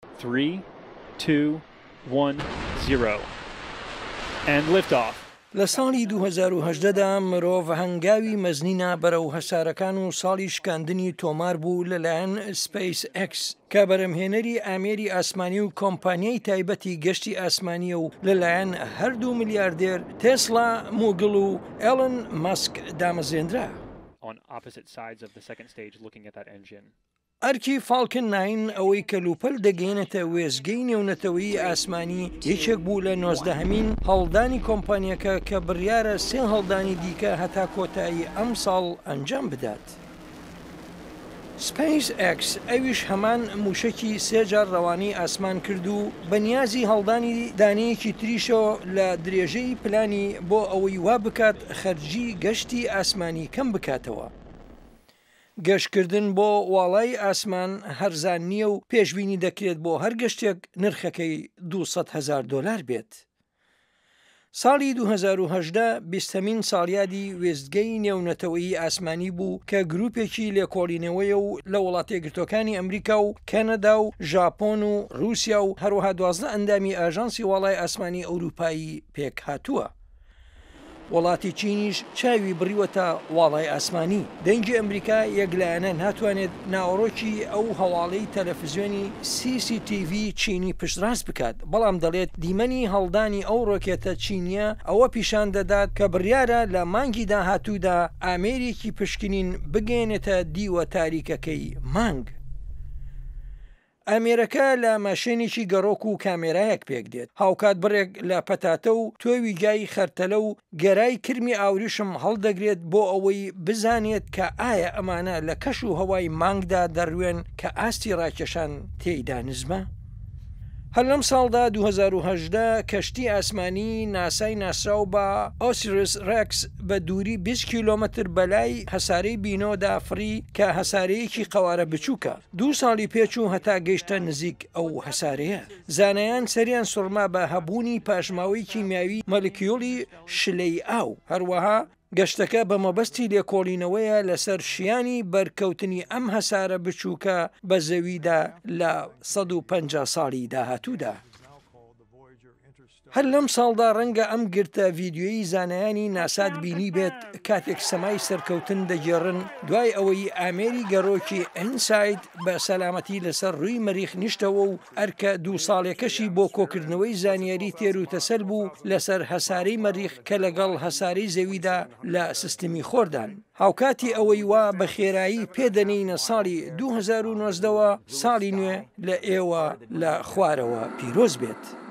3, 2, 1, 0 and liftoff. لە ساڵی 2018 دا مرۆڤ هەنگاوی مەزنی نا بەرەو هەسارەکان و ساڵی شکاندنی تۆمار بوو لەلایەن سپەیس ئێکس کە بەرهەمهێنەری ئامێری ئاسمانی و کۆمپانیای تایبەتی گەشتی ئاسمانییە و لەلایەن هەردوو ملیاردێر تێسڵا موگڵ و ئێڵن مەسک دامەزرێندرا. ئەرکی فاڵکن ناین ئەوەی کەلوپەل دەگەیەنێتە وێستگەی نێونەتەوەیی ئاسمانی یەکێک بوو لە نۆزدەهەمین هەڵدانی کۆمپانیەکە کە بڕیارە سێ هەڵدانی دیکە هەتا کۆتایی ئەمساڵ ئەنجام بدات. سپەیس ئێکس ئەویش هەمان مووشەکی سێ جار ڕەوانەی ئاسمان کرد و بەنیازی هەڵدانی دانەیەکی تریشە لە درێژەی پلانی بۆ ئەوەی وا بکات خەرجی گەشتی ئاسمانی کەم بکاتەوە. گەشتکردن بۆ واڵایی ئاسمان هەرزان نییە و پێشبینی دەکرێت بۆ هەر گەشتێک نرخەکەی 200 هەزار دۆلار بێت. ساڵی 2018 بیستەمین ساڵیادی وێستگەی نێونەتەوەیی ئاسمانی بوو کە گروپێکی لێکۆڵینەوەیە و لە وڵاتەیەکگرتووەکانی ئەمریکا و کەنەدا و ژاپۆن و رووسیا و هەروەها 12 ئەندامی ئاژانسی واڵای ئاسمانی ئەوروپایی پێکهاتووە. وڵاتی چینیش چاوی بڕیوەتە واڵای ئاسمانی. دەنگی ئەمریکا یەکلایەنە ناتوانێت ناوەڕۆکی ئەو هەواڵەی تەلەفزیۆنی سی سی تی ڤی چینی پشتڕاست بکات، بەڵام دەڵێت دیمەنی هەڵدانی ئەو ڕۆکێتە چینییە ئەوە پیشان دەدات کە بڕیارە لە مانگی داهاتوودا ئامێرێکی پشکنین بگەیەنێتە دیوە تاریکەکەی مانگ. ئامێرەکە لە ماشێنێکی گەڕۆک و کامێرایەک پێکدێت، هاوکات بڕێک لە پەتاتە و تۆوی گای خەرتەلە و گەرای کرمی ئاوریشم هەڵدەگرێت بۆ ئەوەی بزانێت کە ئایا ئەمانە لە کەش و هەوای مانگدا دەڕوێن کە ئاستی ڕاکێشان تێیدا نزمە. هەر لەم ساڵدا 2018 کەشتی ئاسمانی ناسای ناسراو بە ئۆسیرس ڕێکس بە دووری 20 کیلۆمەتر بەلای هەسارەی بینۆدا فڕی کە هەسارەیەکی قەوارە بچووکە. دوو ساڵی پێچوو هەتا گەیشتە نزیک ئەو هەسارەیە. زانایان سەریان سوڕما بە هەبوونی پاشماوەی کیمیاوی مۆلیکیولی شلەی ئاو. هەروەها گەشتەکە بە مەبەستی لێکۆڵینەوەیە لەسەر شیانی بەرکەوتنی ئەم هەسارە بچووکە بە زەویدا لە 150 ساڵی داهاتوودا. هەر لەم ساڵدا ڕەنگە ئەم گرتە ڤیدیۆیی زانایانی ناسات بینیبێت کاتێک سەمای سەرکەوتن دەگێڕن دوای ئەوەی ئامێری گەڕۆکی ئینسایت بە سەلامەتی لەسەر ڕووی مەریخ نیشتەوە و ئەرکە دوو ساڵێکەشی بۆ کۆکردنەوەی زانیاری تێر و تەسەل بوو لەسەر هەسارەی مەریخ کە لەگەڵ هەسارەی زەویدا لە سیستمی خۆردان. هاوکاتی ئەوەی وا بە خێرایی پێ دەنێینە ساڵی 2019 وە ساڵی نوێ لە ئێوە لە خوارەوە پیرۆز بێت.